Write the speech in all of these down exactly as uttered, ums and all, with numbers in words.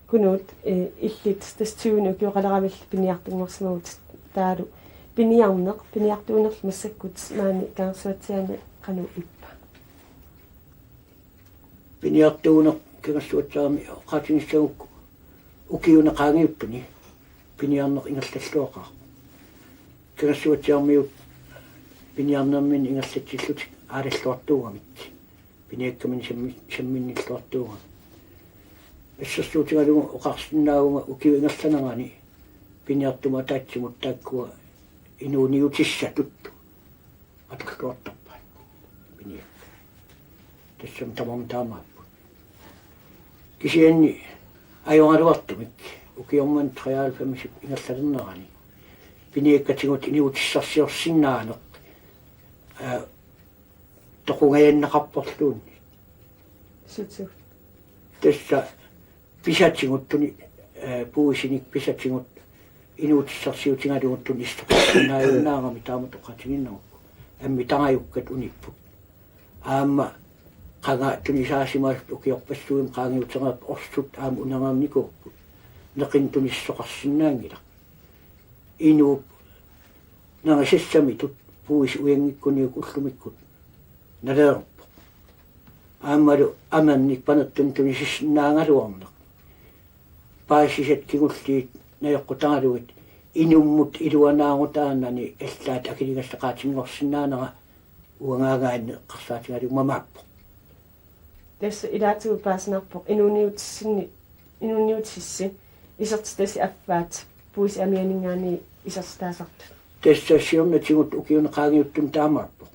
Kunuut, eh, illit tassa tyvenik ukioqaleravit piniartunngorsimavutit taavalu piniarneq, piniartuunerlu massakkut maani Kangersuatsiaani qanoq ippa? Piniartuuneq Kangersuatsiaami oqaatigissagukku ukiuni qaangiuttuni piniarneq ingerlalluaqaaq. Kangersuatsiaamiut piniarnerminni ingerlatsillutik aalalluartuugamik. Piniakkaminni sammi-, samminnilluartuugamik. Assersuutigalugu oqarsinnaavunga ukiup ingerlanerani piniartumik ataatsimut taakkua inuuniutissatut atorluartarpaat piniakkat. Tassami tamarmik taamaapput. Kisianni ajoraluartumik ukioq manna treoghalvfemsip ingerlalernerani piniakkatigut inuutissarsiorsinnaaneq, aa, toqungajanneqarporluunniit. Sutsu. Tassa pisatigut tuni-, eh, puisinik pisatigut inuutissarsiutigalugu tunissoqarsinnaajunnaarami taamatut oqaatigiinnarukku. Ammitarajukkat unipput. Aamma qanga tunisaasimasut ukiorpassuit qaangiutereerput orsut aamma unerernikuupput. Neqineq tunissoqarsinnaanngilaq. Inuup nangasassamitut puisi uinngikkuniuk ullumikkut naleerpoq. Aammalu amernik panertunik tunisissinnaagaluarneq. Paasisat kingulliit najoqqutaraluit inummut iluanaarutaanani allaat akiligassaqaatinngorsinnaanera uangaagaanni eqqarsaatigalugu mamaappoq. Tassa ilaatigut paasinarpoq inuuniutissinni, inuuniutississi isertitassat affaat puisit amianinngaanniit isertitaasartut. Tassa siornatigut ukiuni qaangiuttuni taamaappoq.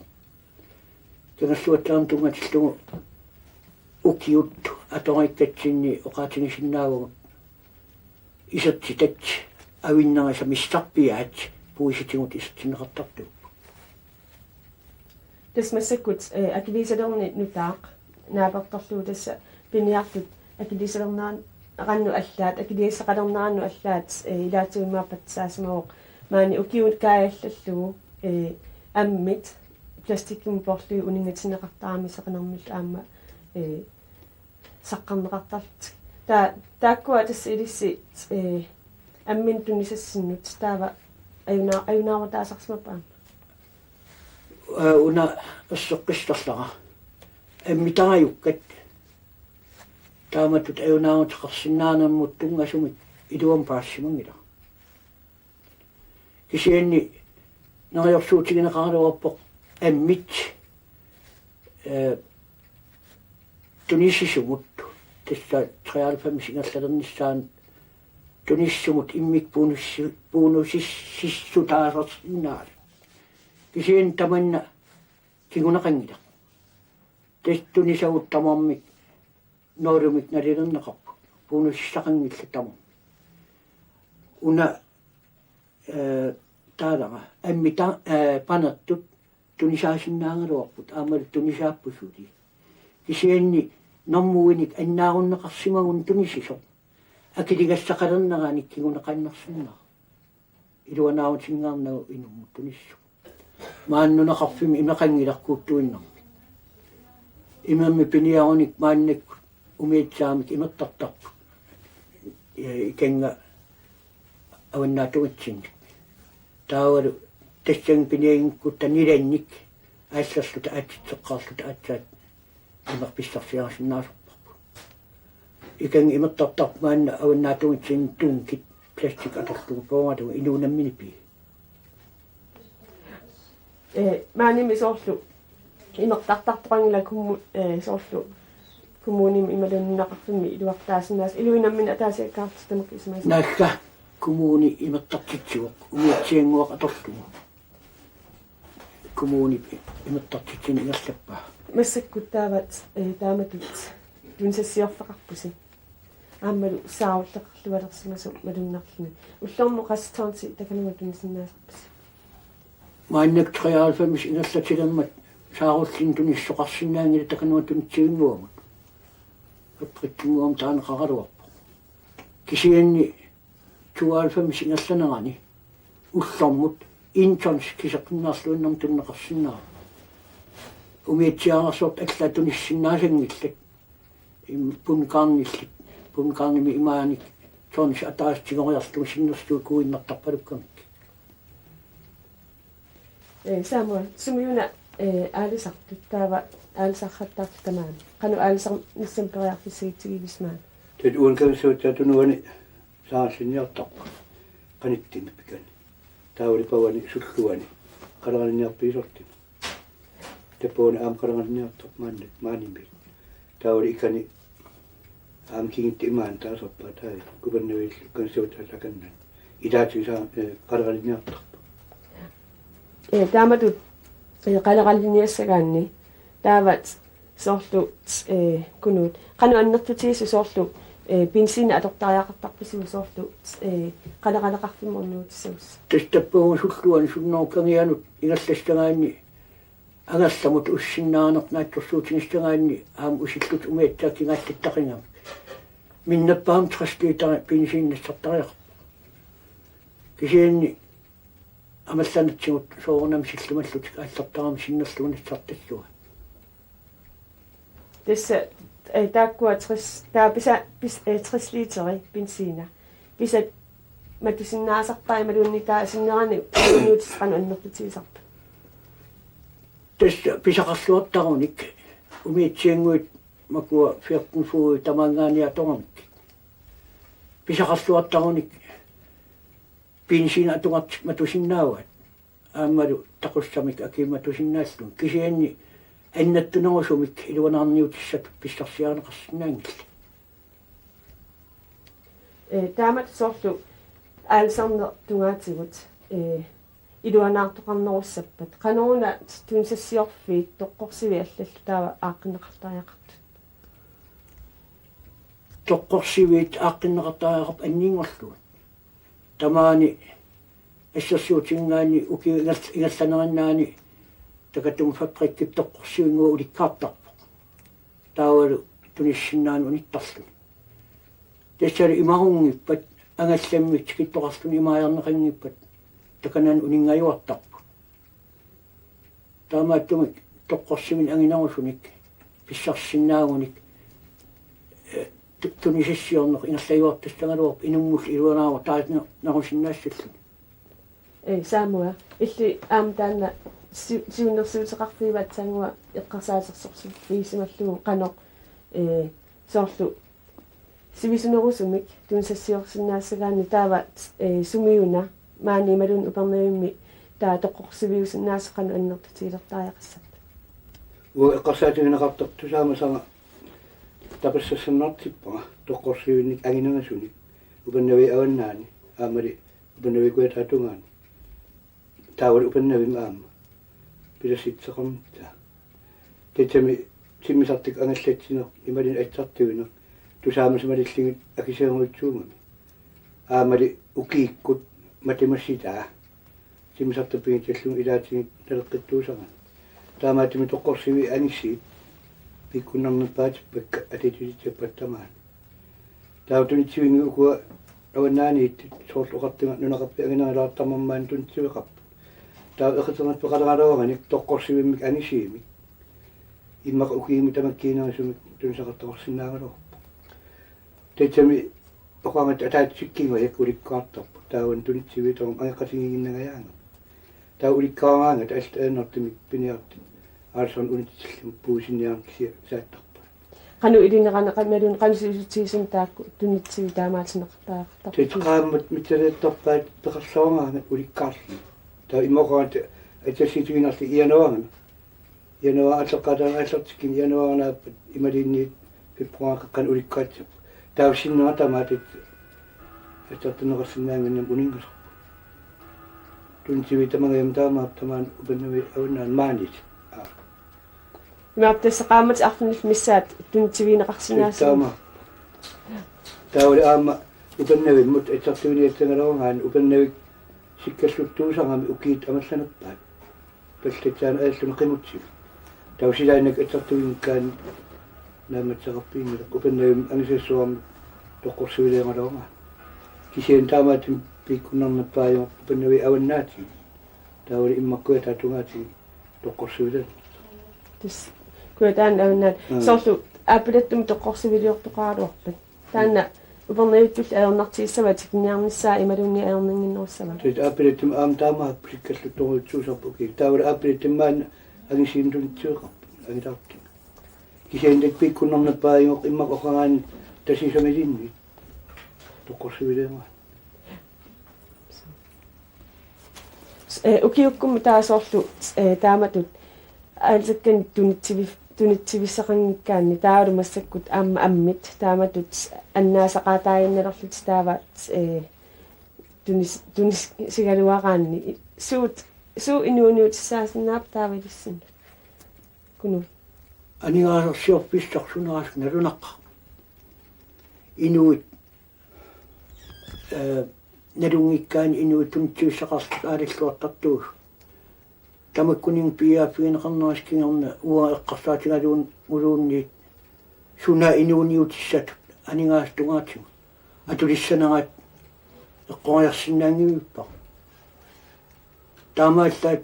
Kangerluatsiaamut tunngatillugu ukiut atoriikkatsinni oqaatigisinnaavagut isertitat avinnerisa missarpiaat puisitigut isertinneqartartuupput. Tassa massakkut, eh, akiliisalerneq nutaaq naapertorlugu tassa piniartut akiliisalerneranut allaat, akiligassaqalerneranut allaat, eh, ilaatigut immaqa patsisaasimavoq maani ukiut kaajallallugu, eh, ammit plastikkimut poorlugit uninngatinneqartaramik seqinermillu aamma, eh, saqqarneqartarlutik. Taa-, taakkua tassa ilissi, eh, amminnut tunisassinnut taava ajuna-, ajunaarutaasarsimappat aamma? Aa, una erseqqissarlara. Ammitarajukkat taamatut ajunaaruteqarsinnaanermut tunngasumik iluamik paasimanngilaq. Kisianni neriorsuutigineqaraluarpoq ammit, eh, tunisisumut, tassa treoghalvfems ingerlalernissaanut tunisisumut immikkut bonussi-, bonusississutaasarsinnaasut. Kisianni tamanna kinguneqanngilaq. Tassa tunisagut tamarmik nulimik nalilerneqarput. Bonusissaqanngillat tamarmik. Una, eh, taalaga. Ammit ta-, eh, panertut tunisaasinnaagaluarput. Aammalu tunisaapput suli. Kisianni normuinik annaarunneqarsimagunik tunisisoq akiligassaqalerneranik kinguneqaannarsinnaavoq. Iluanaarutinngaarnagu inummut tunissugut. Maani nunaqarfimmi imeqanngilaq kuuttuinnarmik. Imermik piniarunik maannakkut umiatsiaamik imertartarput. Eh, ikannga avannaatungitsinnik. Taavalu tassannga pinianngikkutta nilannik aallerluta aatsitseqqaarluta aatsaat imeq pissarsiarisinnaasarparput. Ikannga imertartarput maanna avannaatungitsinni dunkit plastik atorlugu pooralugu inuup nammineq pii. Eh, maanimi soorlu imertartartoqanngilaq kommu-, eh, soorlu kommunimi imaluunniit nunaqarfimmi iluartaasinnaasut, iluit nammineq ataasiakkaarlutit tamakku isumagisat? Naagga, kommuni imertartitsivoq umiatsiannguaq atorlugu. Kommunip imertartitsineq ingerlappaa. Massakkut taava, eh, taamatut tunisassiorfeqarpusi. Aammalu saarulleqarlualersimasoq malunnarluni. Ullormut qassit tonsi takanunga tunisinnaasarpisi? Maannakkut treoghalvfems ingerlatilermat saarullinnik tunissoqarsinnaanngilaq takanunga tunitsivinnguamut. Aprittunnguamik taaneqaraluarpoq. Kisianni tooghalvfems ingerlanerani ullormut en tons kiseqqinnaarluinnarmik tunineqarsinnaavoq. Umiatsiaararsuartut allaat tunissinnaassanngillat. Im-, bundgarnillit Bundgarnimi imaani tons ataaseq tigoriarlugu sinnersuut kuinnartarpalukkamik. Ee, Samuel, sumiuna, ee, aalisartut, taava aalisartartut tamaani. Qanoq aalisarnissamut periarfissagitsigivisit maani? Tassa uani kangersuatta tunuani saarallinniartarpoq. Qanittumi pikani. Taavali pavani sulluani. Qaleralinniarpiisortimi. Tappavani aamma qaleralinniartarpoq maanna, maanimi. Taavali ikani aamma kingittoq imaani taasarpaat taava. Upernaviillu kangersuatta akanna. Ilaatigut saa-, ee, qaleralinniartarpoq. Ee, taamatut, ee, qaleralinniassagaanni. Taavat soorlu, ee, Kunuut. Qanoq annertutigisut soorlu, ee, benzin atortariaqartarpisiuk soorlu, ee, qaleraneqarfimmut unnuutissagussi? Tassa tappavunga sulluani sunnerukkangianut ingerlassagaanni angerlamut ussinnaaneq naatsorsuutigisagaanni aamma usillutik umiatsiaat kingaallattaqigami. Minnerpaamik tres liter benzin nassartariaqarpoq. Kisianni amerlanatsigut soorunami sillimallutik aallartarami sinnerlugu nassartallunga. Tassa, ee, taakkua tres, taava pisa-, pis-, ee, tres literi benzina. Pisat matusinnaasarpai imaluunniit taava sinnerani unnuutissat qanoq annertutigisarput? Tassa pisaqarluartarunik umiatsiannguit makua fjorten fod tamaanngaanniit atoramik. Pisaqarluartarunik benzin atugartik matusinnaavaat. Aammalu taquassamik akii matusinnaallugit. Kisianni annattunerusumik iluanaarniutissatut pissarsiarineqarsinnaanngillat. Ee, taamatut soorlu aalisarneq tungaatigut, ee, iluanaartoqarnerussappat. Qanoruna tunisassiorfiit toqqorsivit allallu taava aaqqinneqartariaqartut? Toqqorsiviit aaqqinneqartariaqarput anninngorlugit. Tamaani assersuutigigaanni ukiut ingerl-, ingerlanerinnaani Takatunga Fabrikkip toqqorsivinnguaq ulikkaartarpoq. Taavalu tunissinnaaneq unittarluni. Tassalu imarunngippat angallammik tikittoqarluni imaajarneqanngippat takanani uninngajuartarput. Taamaattumik toqqorsivinik anginerusunik pissarsisinnaagunik, ee, tu-, tunisassiorneq ingerlajuartassagaluarpoq inummullu iluanaarutaarnerusinnaassalluni. Ee, Samuel, illit aamma taanna si-, siunnersuuteqarfiup aatsaannguaq eqqarsaatersorsuutigisimallugu qanoq, ee, soorlu sivisunerusumik tunisassiorsinnaassagaanni taava, ee, sumiuna maani imaluunniit Upernavimmi taava toqqorsiviusinnaasoq qanoq annertutigilertariaqassappat? Uanga eqqarsaatigineqartartoq tusaamasama tapersersorneqartippara toqqorsivinik anginerusuni Upernaviup avannaani aammali Upernaviup kujataata tungaani. Taavalu Upernavimmi aamma pilersitseqarnissaa. Tassami timmisartut angallatsineq imaluunniit assartuineq tusaamasat malillugit akisugaluarujussuugami. Aammali ukiukkut matemassitaa timmisartut pinngitsoorlugit ilaatigut naleqqittuusarami. Taamaattumik toqqorsivik angisuut piukkunnarnerpaatippakka atuutissappat tamaani. Taava tunitsivinnguit ukua avannaaniittut soorlu oqartunga nunaqarfiit anginerulaartarmata maani tunitsiveqarput. Taava eqiterneq peqaleraluaraanni toqqorsivimmik angisuumik immaqa ukiumut tamakkiinerusumik tunisaqartoqarsinnaagaluarpoq. Tassami oqarnata ataatsikkingajak ulikkaartarput. Taavani tunitsiviit tamarmik angeqatigiinnangajaangami. Taava ulikkaaraangata allat ajornartumik piniartut aalisarneq unitsillugit puisinniarneq kisiat saattarpaat. Qanoq ilineqarneqarnerluunniit qanoq sivisutigisumik taakku tunitsiviit taamaaliorneqartariaqartarput? Tassa qaammat mitsaleertarpaat peqarluaraangat ulikkaarlugit. Taava immaqa oqarnata assersuutigiinnarlugu januaarimi. Januaarip aalleqqaataani aallartikkuni januaarip naappat imaluunniit februaarip qeqqani ulikkaartarput. Taava sinnera tamaat assartuunneqarsinnaannginnami uninngasarput. Tunitsiviit tamangajammik taamaappoq tamaani Upernaviup avannaani maaniit. Aa. Imaappoq tassa qaammatit arfinillit missaat tunitsivigineqarsinnaasut. Taamaappoq. Taavali aamma Upernavimmut assartuiniassagaluaraanni Upernavik sikkalluttuusarami ukiut amerlanerpaat. Pallatsaaneq ajalluni qimutsigu. Taava silaannakkut assartuinngikkaanni naammassaqarpiunngilaq Upernavimmi angisassuarmik toqqorsiviliaraluaraanni. Kisianni taamaattumik piukkunnarnerpaajuvoq Upernaviup avannaatigut. Taavali immaqa kujataata tungaatigut toqqorsivilerneq. Tassa. Kujataani avannaani. Aa. Soorlu aappilattumik toqqorsiviliortoqaraluarpat? Taanna upernavittulli ajornartigissavaat tikinniarnissaa imaluunniit ajornannginnerussavaat. Tassa aappilattumik aamma taama pusikkallutorujussuusarpoq, okay. Taavalu aappilattumik maanna angisuumik tunitsiveqarput, angilaartumik. Kisianni taakku pikkunarnappaajunngooq immaqa oqarani tassa isumaliinnarpoq. Toqqorsivileemaa. Eh, ukiukkummi taava soorlu, eh, taamatut aalisakkanik tunitsivi-, tunitsivissaqanngikkaanni taavalu massakkut aamma ammit taamatut annaasaqaataaginnalerlutit taava, eh, tunis-, tunisigaluaraanni suut, suut inuuniutissaasinnaappat taava ilissinnut? Kunui. Aningaasarsiorfissarsunaas nalunaqaaq. Inuit, eh, nalunngikkaanni inuit tunitsivissaqarlutik aalalluartartuusut. Tamakkuninnga piiaaffigineqarnerisa kingorna uanga eqqarsaatigalugu-, -guluunniit suna inuuniutissatut aningaasat tungaatigut atulissanerat eqqoriarsinnaanngivippara. Taamaallaat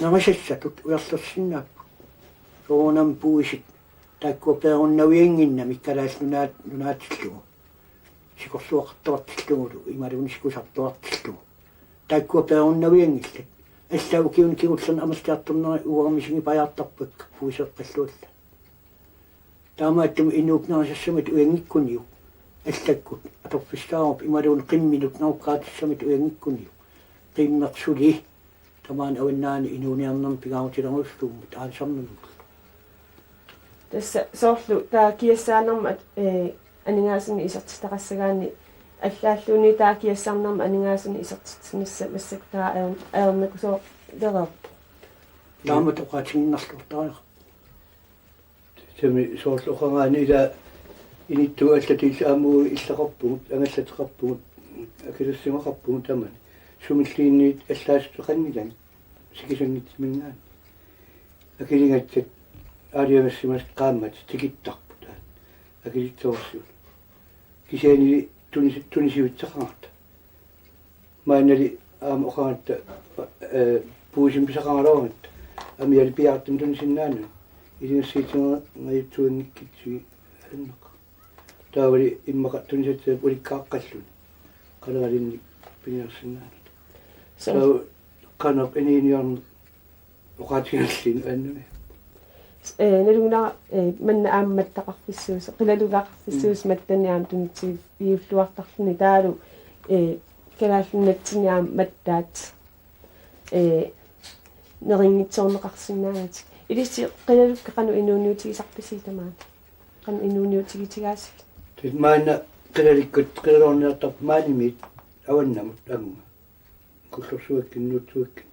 nerisassatut ujarlersinnaapput. Soorunami puisit taakkua peerunnaviannginnamik Kalaallit Nunaat, nunaatillugu. Sikorluaqartuartillugulu, imaluunniit sikusartuartillugu. Taakkua peerunnavianngillat. Allaat ukiuni kingullerni amerliartorneri uagut misigipajaartarpakka puiseeqqalluallat. Taamaattumik inuup nerisassamut ujanngikkuniuk allakkut atorfissaarup imaluunniit qimminut nerukkaatissamut ujanngikkuniuk. Qimmeq suli tamaani avannaani inuuniarnermi pingaarutilerujussuummat aalisarnermut. Tassa soorlu taava kiassaanermut, eh, aningaasanik isertitaqassagaanni allaalluunniit taava kiassaanermut aningaasanik isertitsinissaq massakkut taava ajor-, ajornakusoorlereerpoq. Taamatut oqaatigiinnarluartariaqarpoq. Tassami soorlu oqarani ilaa inittuut allatut illit aamma uagut illaqarpugut, angallateqarpugut, akilersimaqarpugut tamani. Sumilluunniit allaassuteqanngilanga sikisanngitsumik. Akiligassat aalajangigassimasut qaammatit tikittarput taanna. Akilitsoorsivoq. Kisianni tunis-, tunisivissaqarata. Maannali aamma oqaratta, eh, puisimik pisaqaraluaratta. Amiali piaartumik tunisinnaanani. Iligassiitinngajuttuanngikkitsigit anneq. Taavali immaqa tunisassat ulikkaaqqalluni. Qaleralinnik piniarsinnaanata. So- Taava qanoq inuuniarneq oqaatigalugu annaani. Eh, nalunngilara, eh, manna aamma mattaqarfissuusoq, qilalugaqarfissuusoq, mm, mattani aamma tunitsiviulluartarluni taavalu, eh, Kalaallit Nunatsinni aamma mattaat, eh, nerinngitsoorneqarsinnaagatik. Ilissi qilalukkat qanoq inuuniutigisarpisi tamaani? Qanoq inuuniutigitigaasigut? Tassa maanna qilalukkut qilalugarniartarput maanimiit avannamut aamma. Kullorsuakkut, nuutsuakkut.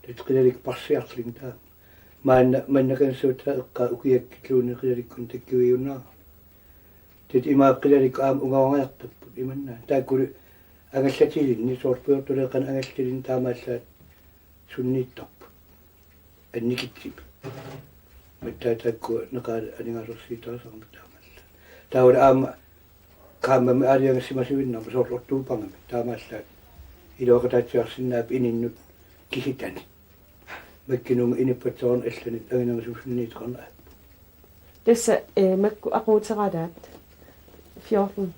Tassa qilalikkut parsiarlugit taama. Maanna, maanna kanassuutaa eqqaa ukiakkuluunniit qilalikkunik takkuiunnaarami. Tassa imaappoq qilalikkut aamma ungavariartarput imannaat. Taakkulu angallatilinnik soorlu pujortuleeqqanik angallatilinnik taamaallaat sunniittarput. Annikitsumik. Mattaat taakkua neqaat aningaasarsiutaasarmata taamaallaat. Taavalu aamma qaammammi aalajangissimasuinnarmata soorlu ortuupangami taamaallaat iluaqutaatsiarsinnaapput ininnut kisitani. Makkununnga inuppassuarnut allanut anginerusumik sunniuteqarneq aappaa. Tassa, eh, makku aquuteralaat fjorten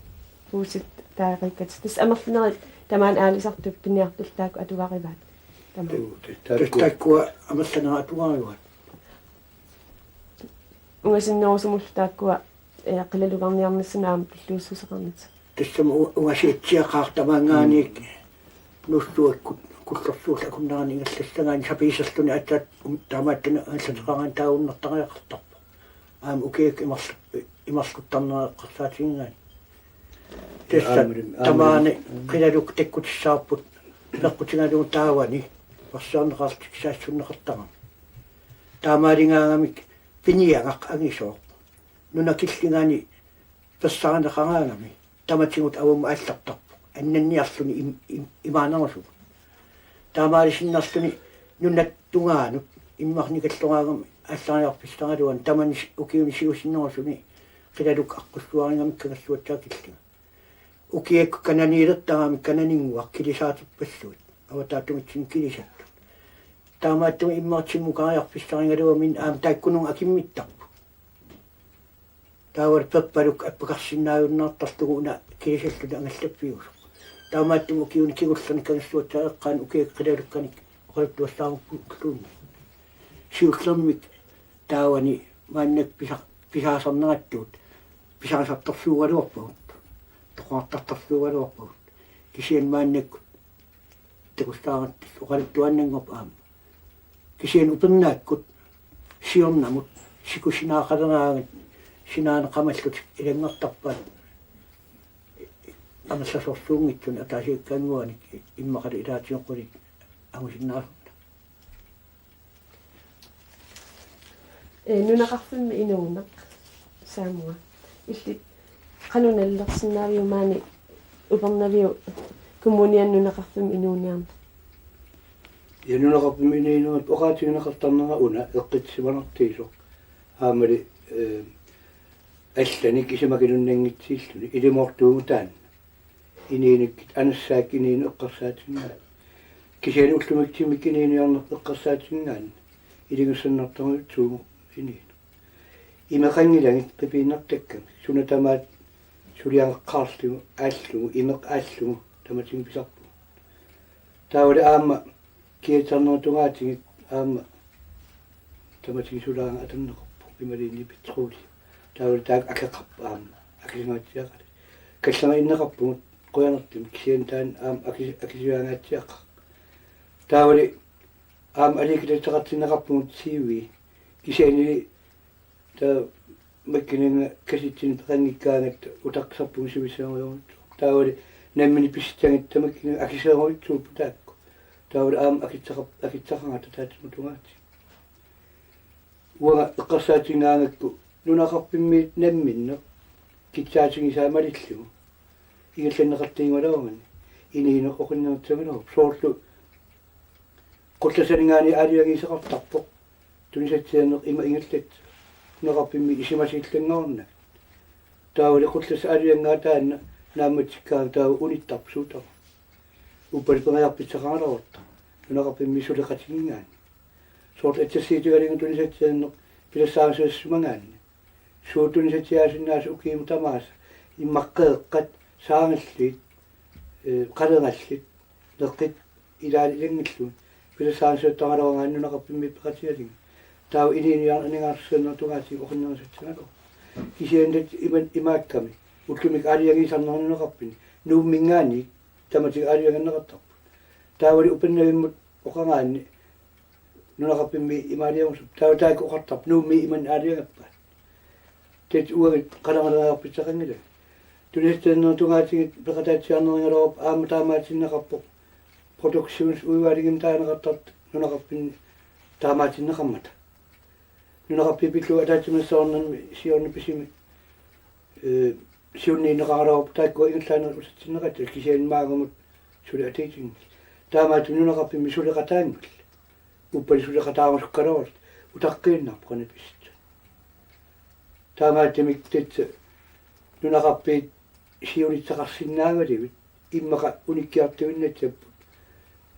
puisit taareerakku. Tassa amerlanerit tamaani aalisartut piniartullu taakku atugarivaat. Tamaat. Juu, tassa taakkua. Tassa taakkua amerlanerit atugarivaat. Ungasinnerusumullu taakkua, eh, qilalugarniarnissamut aamma pilluussuseqarnata. Tassami u-, ungasiatsiaqaaq tamaanngaanniit, mm, nuutsuakkut kullorsuullu akunnerani ingallassagaanni sapiiserluni aatsaat, um, taamaattunik angallateqaraanni taagornartariaqartarpoq. Aamma ukiakkut imarlu-, imarluttarnerat eqqarsaatigigaanni. Tassa aamma, aamma, tamaani, mm, qilalukkut takkutissavarput peqqutigalugu taavani parsiarneqarlutik saassunneqartarami. Taamaaligaangamik piniagaq angisooq. Nunat killingani persarineqaraangami tamatigut avammut aallartarpoq. Annanniarluni im-, im-, imaanerusumut. Taamaalisinnaalluni nunat tungaanut immarnikalloraangami aallariarfissaraluani tamani si-, ukiuni siusinnerusuni qilalukkut aqqussuarigamikku kangerluatsiaq killinga. Ukiakkut kananiilertaramik kananinnguaq kilisaaterpassuit. Avataatungitsinni kilisattut. Taamaattumik immaqa timmukariarfissarigaluaminnik aamma taakkununnga akimmittarput. Taavalu Peppaluk appakarsinnaajunnaartarlugu una kilisalluni angallappiusoq. Taamaattumik ukiuni kingullerni kangerluattaaqqaani ukiakkut qilalukkanik oqaluttuassaarukkulluunniit. Siullermik taavani maannakkut pisa-, pisaasarnerattut pisaasartorsuugaluarpagut. Toqorartartorsuugaluarpagut. Kisianni maannakkut takussaaratta oqaluttuaannanngorpoq aamma. Kisianni upernaakkut siornamut sikusinaaqaleraangat sinaanut qamallutik ilanngartarpaat amerlasoorsuunngitsunik ataasiakkaannguanik immaqalu ilaatigut qulit angusinnaasartut. Ee, nunaqarfimmi inuuneq Saamunga. Illit qanoq nalilersinnaaviuk maani Upernaviup Kommuniani nunaqarfimmi inuuniarneq? Ja nunaqarfimmi inuuniarneq oqaatigineqartarnera una eqqissimanartigisoq. Aammali, ee, allanik isumakilunnanngitsiilluni ilimoortuugut taanna. Inuunikkut anassaat inuuneq eqqarsaatigigaanni. Kisianni ullumikkut timikkut inuuniarneq eqqarsaatigigaanni. Iligussannartarujussuuvoq inuuneq. Imeqanngilagit qipiinnartakkamik. Suna tamaat suliaqqaarlugu, aallugu, imeq aallugu, tamatigut pisarpugut. Taavalu aamma kiatsarnerup tungaatigut aamma tamatigut sulaangat atorneqarpoq, imaluunniit petroli. Taavalu taakku akeqarput aamma, akisangaatsiaqaat. Kallangaatsiarneqarpugut qujanartumik kisianni taanna aamma aki-, akisuangaatsiaqaaq. Taavalu aamma aliikkutassaqartinneqarpugut C V. Kisiannili taava makkunannga kasitsinik peqanngikkaangatta utaqqisarpugut sivissaarujussuarmik. Taavalu nammineq pisissagatta makkunannga akisoorujussuupput taakku. Taavalu aamma akitsaqar-, akitsaqarput ataatsimut tungaatigut. Uanga eqqarsaatigigaangakku nunaqarfimmiit namminneq kitsaatigisaa malillugu ingerlanneqartigigaluaruni inuuneq oqinnerussaagaluarpoq. Soorlu Qullassaaninngaanniit aalajangiisaqartarpoq. Tunisatsiaanneq ima ingerlatsisarpoq. Nunaqarfimmi isumasiillanngaarnagit. Taavalu Qullassap aalajanngaa taanna naammatsikkaangat taava unittarpoq suut tamarmik. Uppalu pingajorpissaqaraluartoq. Nunaqarfimmi suleqatigigaanni. Soorlu assersuutigalugu tunisatsiaanneq pilersaarusiorsimagaanni. Suut tunisatsiaasinnaasut ukiumut tamaasa immaqa qeeqqat saarallit, ee, qalerallit, neqit ilaat ilanngullugu. Pilersaarusiortaraluaraanni nunaqarfimmi peqatigalugit. Taava inuuniarneq aningaasarsiornermut tungaatigut oqinnerusassagaluarpoq. Kisianni ima-, imaakkami ullumikkut aalajangiisarneq nunaqarfinni Nuumminngaanniit tamatigut aalajangerneqartarput. Taavalu Upernavimmut oqaraanni nunaqarfimmi imaaliarusup. Taava taakku oqartarput Nuummi imannak aalajangappat. Tassa uagut qalangaleriarpissaqanngilanga. Tunisatsiaannerup tungaatigut peqataatsiaarnerugaluarpoq aamma taamaatinneqarpoq. Produktionsudvalgimik taaneqartartut nunaqarfinni taamaatinneqarmata. Nunaqarfiit pillugit ataatsimiissuarnermi siorna pisimi, ee, siunniunneqaraluarput taakkua ingerlaannaq usatsinneqassapput kisianni maannamut suli atuutiginngillat. Taamaattumik nunaqarfimmi suleqataanngillat. Uppalu suleqataarusukkaluarlutik utaqqiinnarpoq qanoq pisissanersut. Taamaattumik tassa nunaqarfiit siunissaqarsinnaagaluit immaqa unikkiartuinnassapput.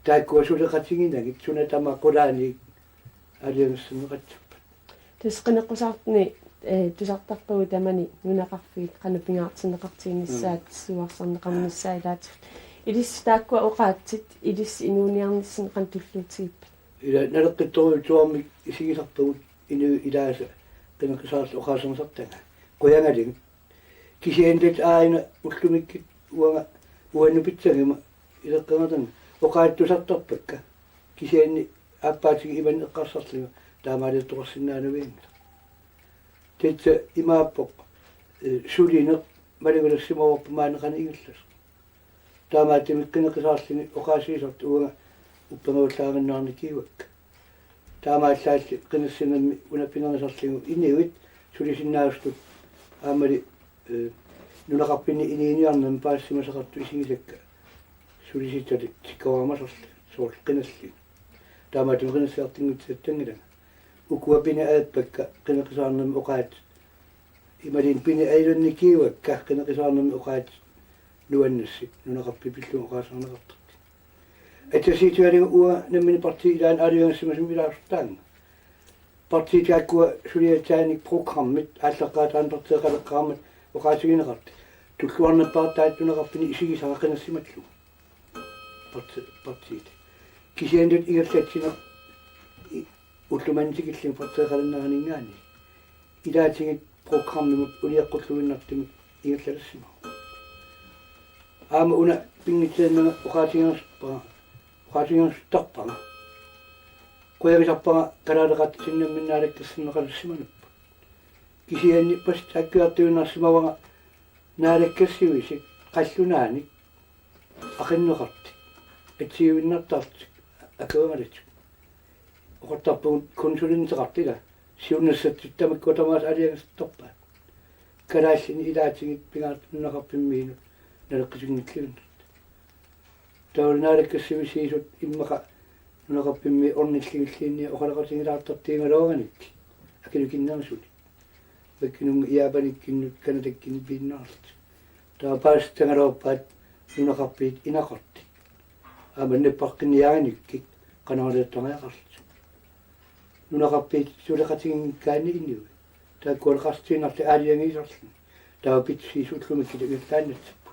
Taakkua suleqatiginagit suna tamaat qulaaniit aalajangersinneqassappat. Tassa qineqqusaartuni, ee, tusartarpagut tamani nunaqarfiit qanoq pingaartinneqartiginissaat, mm, suarsarneqarnissaat ilaatigut. Ilissi taakkua oqaatsit, ilissi inuuniarnissinni qanoq tulluutigippat? Ila naleqqittorujussuarmik isigisarpagut inuit ilaasa qineqqusaarlutik oqaaserneqartartagaat. Qujanarujussuaq. Kisianni tassa aajuna ullumikkut uanga uannut pitsaguma ileqqeqatanga oqaatsit tusartarpakka. Kisianni aappaatigut imannak eqqarsarlunga taamaaliortoqarsinnaanavianngilaq. Tassa imaappoq, ee, sulineq malugilersimavarput maani qanoq ingerlasoq. Taamaattumik qineqqusaarlugit oqaasiisartut uanga uppernaviullaaginnarnikuuakka. Taamaallaalli qinersinermi una pinerisarlugu inuit sulisinnaasutut aammali, ee, nunaqarfinni inuuniarnermi paasisimasaqartut isigisakka sulisitsisut tikkuarumasorlugit soorlu qinerlugit. Taamaattumik qinersiartunnguutissatsinngilanga. Ukua pineq ajappakka qineqqusaarnermi oqaatsit. Imaluunniit pineq ajulernikuuakka qineqqusaarnermi oqaatsit nuannassat nunaqarfiit pillugit oqaaserneqartartut. Assersuutigalugu uanga nammineq partiit ilaanni aalajangersimasumik ilaasortaanga. Partiit taakkua suliassaanik programmit aallaqqaataani partiiqaleqqaarmat oqaatigineqartut. Tulluarnerpaartaat nunaqarfinni isigisara qinersimallugu. Parti-, partiit. Kisianni ingerlatsineq i-, ulloq manna tikillugu partiiqalerneraninngaanniit. Ilaatigut programmimut uniaqqulluinnartumik ingerlalersimavoq. Aamma una pinngitsaannanga oqaatiginersuppa-, oqaatiginersuttarpara. Qujagisarpara kalaaleqatitsinnamminni naalakkersunneqalersimanerput. Kisianni pas taakkiartuinnarsimavara naalakkersuisut qallunaanik aqinneqartut, atsiuinnartartut, akuerisartut. Oqartarpugut konsulenteqartut, ila siunnersortut tamakkua tamaasa aalajangersortarpaat. Kalaallinit ilaatigut pingaartumik nunaqarfimmiinut naleqqisunngilluinnartut. Taava naalakkersuisuisut immaqa nunaqarfimmi ornillugilluunniit oqaloqatigilaartartuugaluarunik akinukinnerusuni. Makkununnga Japanikkunnut Canadakkunnut piinnarlutik. Taava paasissagaluarpaat nunaqarfiit inaqartut. Aamma nappaqqinniarinikkit qanoq iliortariaqarlutik. Nunaqarfiit suleqatiginngikkaanni inuit. Taakkualu qastiinnarli aalajangiisarluni. Taava pitsisiisuullumi kitagillaannatsippu.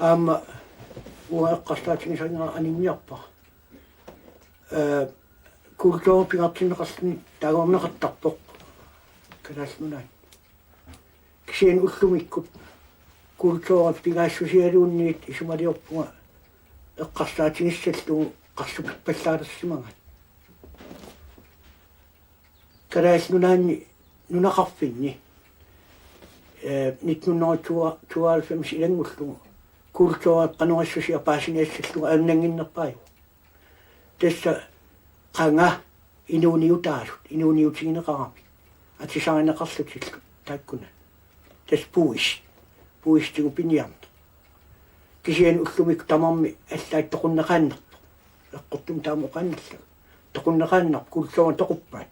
Aamma uanga eqqarsaatigisarinnga aninniarpa. Ee, kulturit pingaartinneqarluni taagorneqartarpoq Kalaallit Nunaanni. Kisianni ullumikkut kulturit pingaassutigaluunniit isumaliorpunga eqqarsaatigissallugu qarlupippallaalersimagaat. Kalaallit Nunaanni nunaqarfinni, ee, nitten hundrede tooghalvfems ilanngullugu kulturit qanoq issusia paasiniassallugu ajornannginnerpaajuvoq. Tassa qanga inuuniutaalu, inuuniutigineqarami, atisarineqarlutillu taakkuna. Tassa puis, puisitsigut piniarneq. Kisianni ullumikkut tamarmik allaat toqunneqaannarpoq. Eqqortumik taama oqaannarlugu. Toqunneqaannarpoq, kulturit toquppaat.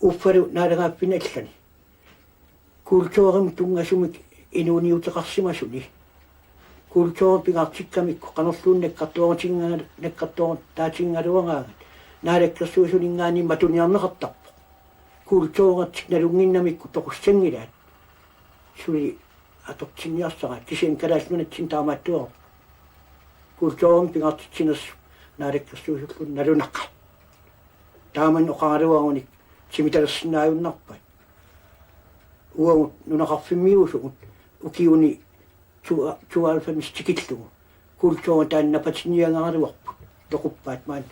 Uffalu naalagaaffinni allani. Kulturimut tunngasumik inuuniuteqarsimasuni. Kulturit pingaartikkamikku qanorluunniit nakkartuarutinnga-, nakkartuarutaatingaluaraagut. Naalakkersuisuninngaanniit matuniarneqartarpoq. Kulturit nalunnginnamikku toqussanngilaat. Suli atortinniarsaraat kisianni Kalaallit Nunatsinni taamaattuarpoq. Kulturimut pingaartitsinersut naalakkersuisullu nalunaqaat. Taamani oqaraluarunik timitalersinnaajunnaarpaat. Uagut nunaqarfimmiuusugut ukiuni tua-, tooghalvfems tikillugu. Kulturit taanna napatinniagaraluarput. Toquppaat maani